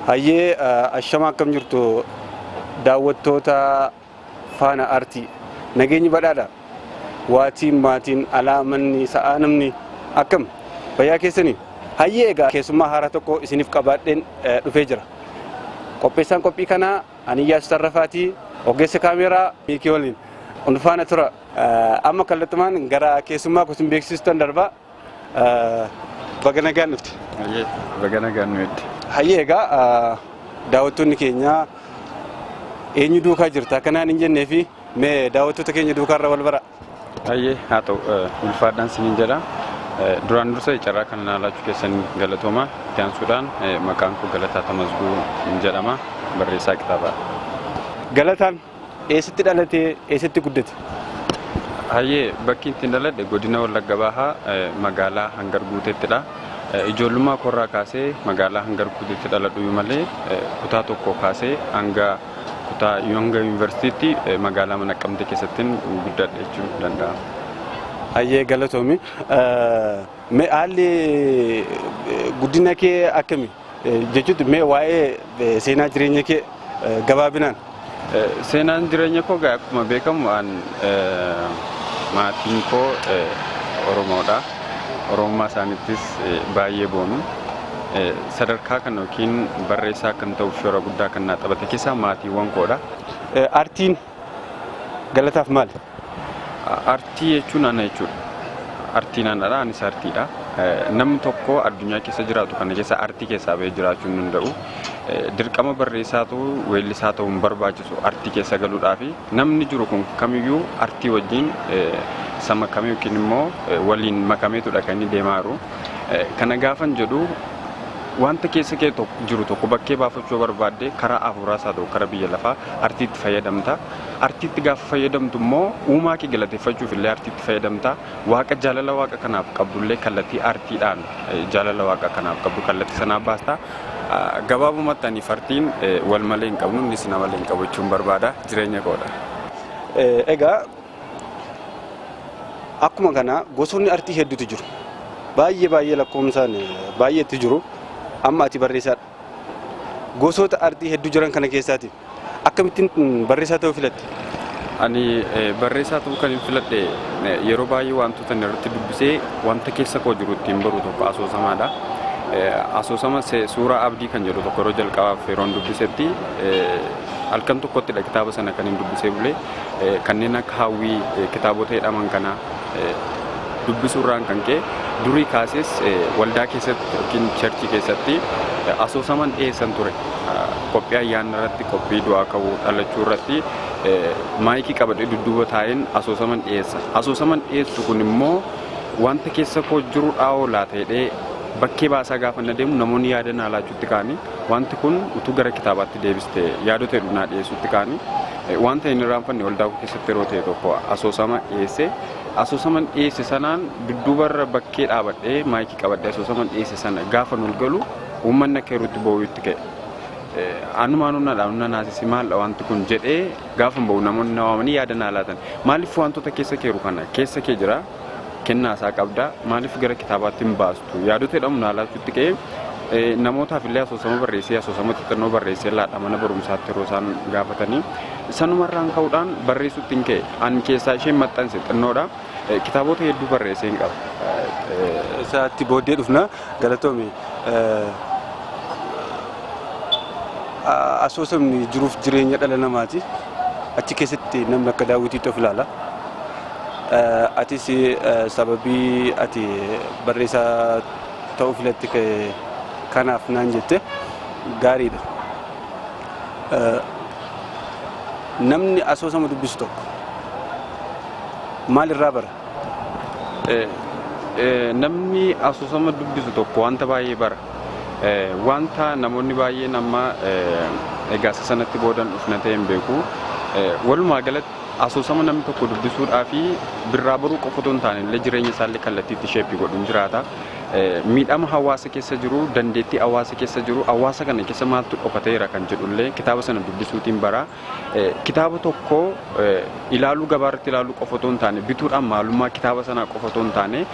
Hayyee, ashama, akkam jirtu daawwattoota Faana Aartii? Nageenyi badhaadha. Waatiin, maatiin, alaa, manni, sa'aa, namni akkam, fayyaa keessanii? Hayyee, egaa keessummaa haaraa tokko isiniif qabaadheen dhufee jira. Qopheessaan qophii kanaa Aniyyaas Tarrafaatii, ogeessa kaameeraa Miikii waliin faana tura. Amma kallattumaan gara keessummaa kusin beeksistan darbaa. Baga nagaan dhufte. Baga nagaan nu eegde. Hayyee, egaa daawwattoonni keenya eenyu duukaa jirta akkanaan hin jennee fi mee daawwattoota keenya duukaarra wal bara. Hayyee, haa ta'u, ulfaadhaan siniin jedha. Duraan dursa carraa kana naa laachuu keessan galatooma. Itti aansuudhaan maqaan koo Galataa Tamasguu jedhama. Barreessaa kitaabaa. Galataan eessatti dhalatee, eessatti guddate? Hayyee, bakki ittiin dhaladhe godina Wallagga Bahaa, magaalaa Hangar Guuteettidha. Ijoollummaa koorraa kaasee magaalaa Hangar Guuteetti dhaladhu malee kutaa tokko kaasee hanga kutaa hanga yuunivarsiitiitti magaalaa Naqqamtee keessattiin guddadhe jechuun danda'a. Hayyee, galatoomi. Mee haalli guddina kee akkami? Jechuutti mee waa'ee seenaa jireenya kee gabaabinaan. Seenaan jireenya koo akkuma beekamu an maatiin koo Oromoodha. Oromummaa isaaniittis baay'ee boonu. Sadarkaa kana yookiin barreessaa kan ta'uuf shoora guddaa kan naa taphate keessaa maatiiwwan koodha. Aartiin Galataaf maali? Aartii jechuun ana jechuudha. Aartiin anadha, anis aartiidha. Namni tokko addunyaa keessa jiraatu kana keessa aartii keessaa bahee jiraachuu hin danda'u. Dirqama barreessaa ta'uu, weellisaa ta'uu hin barbaachisu aartii keessa galuudhaafi. Namni jiru kun kamiyyuu aartii wajjin sama kamii yookiin immoo waliin makameetudha kan inni deemaa jiru. Kana gaafan jedhu, wanta keessa kee jiru tokko bakkee baafachuu barbaadde, karaa hafuuraas haa ta'u karaa biyya lafaa, aartiitti fayyadamta. Aartiitti gaafa fayyadamtu immoo uumaa kee galateeffachuuf illee aartiitti fayyadamta. Waaqa jaalala waaqa kanaaf qabdullee kallattii aartiidhaan jaalala waaqa kanaaf qabdu kallattii sanaa baasta. Gabaabumatti ani aartiin wal malee hin qabnu, innis nama malee hin qabu jechuun barbaada, jireenya koodha. Egaa akkuma kana gosoonni aartii hedduutu jiru. Baay'ee baay'ee lakkoofsaan baay'eetu jiru. Amma ati barreessaadha. Gosoota aartii hedduu jiran kana keessaati akkamittiin barreessaa ta'uu filatte? Ani barreessaa ta'uu kan hin filadhe yeroo baay'ee wantoota inni irratti dubbisee wanta keessa koo jiru ittiin baru tokko asoosamaadha. Asoosama Suuraa Abdii kan jedhu tokko yeroo jalqabaaf yeroon dubbisetti halkan tokkottidha kitaaba sana kan hin dubbisee bulee. Kanneen akka Hawwii kitaabota jedhaman kana dubbisuurraan kan ka'e, durii kaasees waldaa keessatti yookiin churchii keessatti asoosaman dhiyeessan ture. Qophii ayyaana irratti, qophii du'aa ka'uu, dhalachuu irratti maayikii qabadhee dudduuba taa'een asoosaman dhiyeessa. Asoosaman dhiyeessu kun immoo wanta keessa koo jiru dhaa'oo laata jedhee bakkee baasaa gaafa na deemu, namoonni yaada naa laachuutti ka'anii, wanti kun utuu gara kitaabaatti deebiste yaadota hedduu naa dhiyeessuutti ka'anii, wanta hin irraanfanne waldaa koo keessatti yeroo ta'e tokko asoosama dhiyeesse. Asoosaman dhiyeesse sanaan dudduubarra bakkee dhaabadhee maayikii qabadhee asoosaman dhiyeesse sana gaafa ol galu uummanni akka yerootti boo'uutti ka'e. Anumaanuu na dhaabna naasisi, maal wanti kun jedhee gaafa ba'u namoonni na waamanii yaada naa laatan. Maaliif wantoota keessa keeru kana keessa kee jira, kennaa isaa qabda, maaliif gara kitaabaatti hin baastu yaadota jedhamu naa laachuutti ka'e. Namootaaf illee asoosama barreessee, asoosama xixinnoo barreessee laadha mana barumsaatti yeroo isaan gaafatanii. Sanumarraan ka'uudhaan barreessuutti hin ka'e. An keessaa isheen maxxanse xinnoodha. Kitaabota hedduu barreessee hin qaba. Isaatti booddee dhufna, galatoomi. Asoosamni jiruuf jireenya dhala namaati. Achi keessatti namni akka daawwitiitti of ilaala. Atis sababii ati barreessaa ta'uu filatte kanaaf naan jette, gaariidha. Namni asoosama dubbisu tokko maal irraa bara? Namni asoosama dubbisu tokko wanta baay'ee bara. Wanta namoonni baay'een amma egaa isa sanatti boodan dhufna ta'e hin beeku. Walumaa galatti asoosama namni tokko dubbisuudhaa fi birraa baruu qofa otoo hin taane illee jireenya isaallee kallattiitti shape godhuun jiraata. Miidhama hawaasa keessa jiru, dandeettii hawaasa keessa jiru, hawaasa kana keessa maaltu dhokateera kan jedhullee kitaaba sana dubbisuutiin bara. Kitaaba tokko ilaaluu, gabaarratti ilaaluu qofa otoo hin taane, bituudhaan maalummaa kitaaba sanaa qofa otoo hin taane,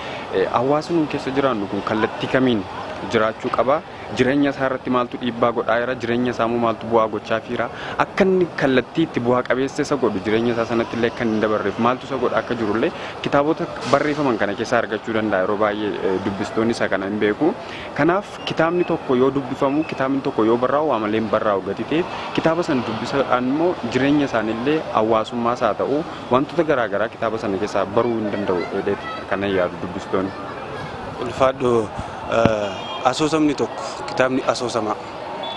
hawaasni nuun keessa jiraannu kun kallattii kamiin jiraachuu qaba. Jireenya isaa irratti maaltu dhiibbaa godhaa jira, jireenya isaa immoo maaltu bu'aa gochaa jira, akka inni kallattii itti bu'aa qabeessa isa godhu jireenya isaa sanatti illee kan hin dabarreef maaltu isa godha akka jirullee kitaabota barreeffaman kana keessaa argachuu danda'a. Yeroo baay'ee dubbistoonni isa kana hin beeku. Kanaaf kitaabni tokko yoo dubbifamu, kitaabni tokko yoo barraa'u waa malee hin barraa'u gati ta'eef kitaaba sana dubbisuudhaan immoo jireenya isaaniillee hawaasummaas haa ta'u wantoota garaagaraa kitaaba sana keessaa baruu hin danda'u jedheeti kana yaadu dubbistoonni. Ulfaadhu, asoosamni tokko, kitaabni asoosamaa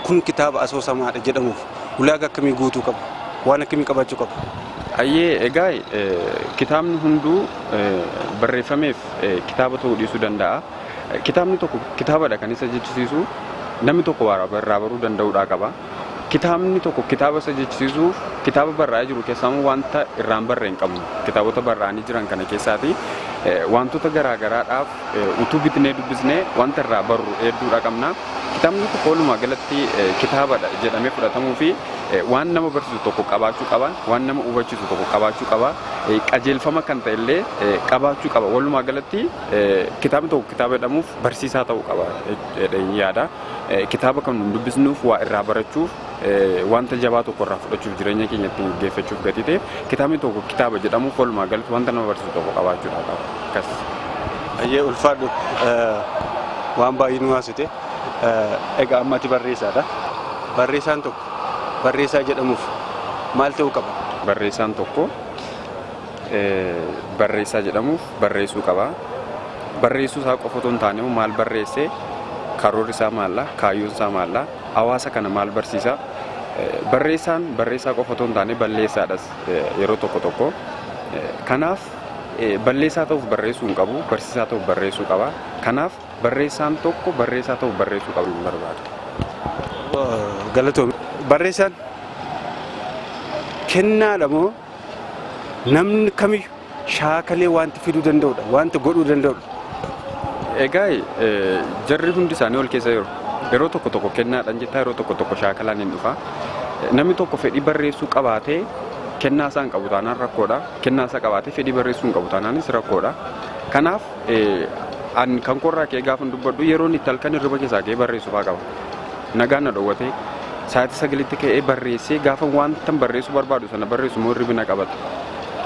kun kitaaba asoosamaadha jedhamuuf ulaagaa akkamii guutuu qaba? Waan akkamii qabaachuu qaba? Ayyee, egaa kitaabni hunduu barreeffameef kitaaba ta'uu dhiisuu danda'a. Kitaabni tokko kitaabadha kan isa jechisiisu namni tokko irraa baruu danda'uudhaa qaba. Kitaabni tokko kitaaba isa jechisiisuuf kitaaba barraa'ee jiru keessaa immoo wanta irraan barree hin qabnu. Kitaabota barraa'anii jiran kana keessaati wantoota garaagaraadhaaf utuu bitnee dubbisnee wanta irraa barru hedduudha qabna. Kitaabni tokko walumaa galatti kitaabadha jedhamee fudhatamuu fi waan nama barsiisu tokko qabaachuu qaba, waan nama hubachiisu tokko qabaachuu qaba, qajeelfama kan ta'e illee qabaachuu qaba. Walumaa galatti kitaabni tokko kitaaba jedhamuuf barsiisaa ta'uu qaba jedheen yaada. Kitaaba kan nu dubbisnuuf waa irraa barachuuf, wanta jabaa tokko irraa fudhachuuf, jireenya keenya ittiin gaggeeffachuuf gatii ta'eef kitaabni tokko kitaaba jedhamuuf walumaa galatti wanta nama barsiisu tokko qabaachuudha qaba. Akkas. Ayyee, ulfaadhu, waan baay'ee nu haasite. Egaa amma ati barreessaadha. Barreessaan tokko barreessaa jedhamuuf maal ta'uu qaba? Barreessaan tokko barreessaa jedhamuuf barreessuu qaba. Barreessuu isaa qofa otoo hin taane maal barreessee, karoorri isaa maalla, kaayyoon isaa maalla, hawaasa kana maal barsiisa? Barreessaan barreessaa qofa otoo hin taane balleessaadhas yeroo tokko tokko. Kanaaf balleessaa ta'uuf barreessuu hin qabu, barsiisaa ta'uuf barreessuu qaba. Kanaaf barreessaan tokko barreessaa ta'uuf barreessuu qabu hin barbaadu. Galatoomii. Barreessaan kennaadha moo namni kamiyyuu shaakalee wanti fiduu danda'udha, wanta godhuu danda'udha? Egaa jarri hundi isaanii ol keessa jiru. Yeroo tokko tokko kennaadhaan jettaa, yeroo tokko tokko shaakalaan hin dhufa. Namni tokko fedhii barreessuu qabaatee kennaa isaa hin qabu taanaan rakkoodha. Kennaa isaa qabaatee fedhii barreessuu hin qabu taanaanis rakkoodha. Kanaaf an kan korraa ka'ee gaafa dubbadhu yeroon itti halkan hirriba keessaa ka'ee barreessu fa'aa qaba. Nagaan na dhowwatee sa'aatii 9tti ka'ee barreessee gaafa wanta barreessuu barbaadu sana barreessu immoo hirribi na qabata.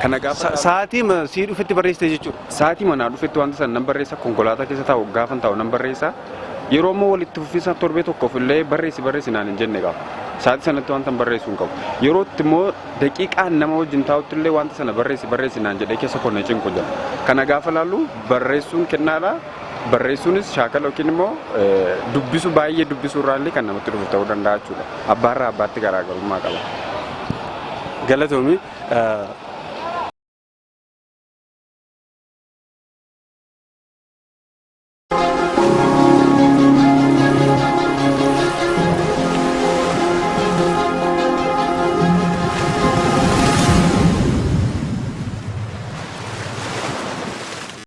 Kana gaafa Sa'aatii sii dhufetti barreessite jechuudha. Sa'aatii manaa dhufetti wanta sana nan barreessa, konkolaataa keessa taa'u gaafa taa'u nan barreessa. Yeroo immoo walitti fufiinsa torbee tokkoof illee barreessi barreessi naan hin jenne qaba. Sa'aatii sanatti wanta barreessu hin qabu. Yeroo itti immoo daqiiqaan nama wajjin taa'utti illee wanta sana barreessi barreessi naan jedhee keessa konna cinqu jira. Kana gaafa laallu barreessuun kennaadha. Barreessuunis shaakala yookiin immoo dubbisu baay'ee dubbisuu irraallee kan namatti dhufu ta'uu danda'a jechuudha. Abbaarraa abbaatti garaagarummaa qaba. Galatoomii.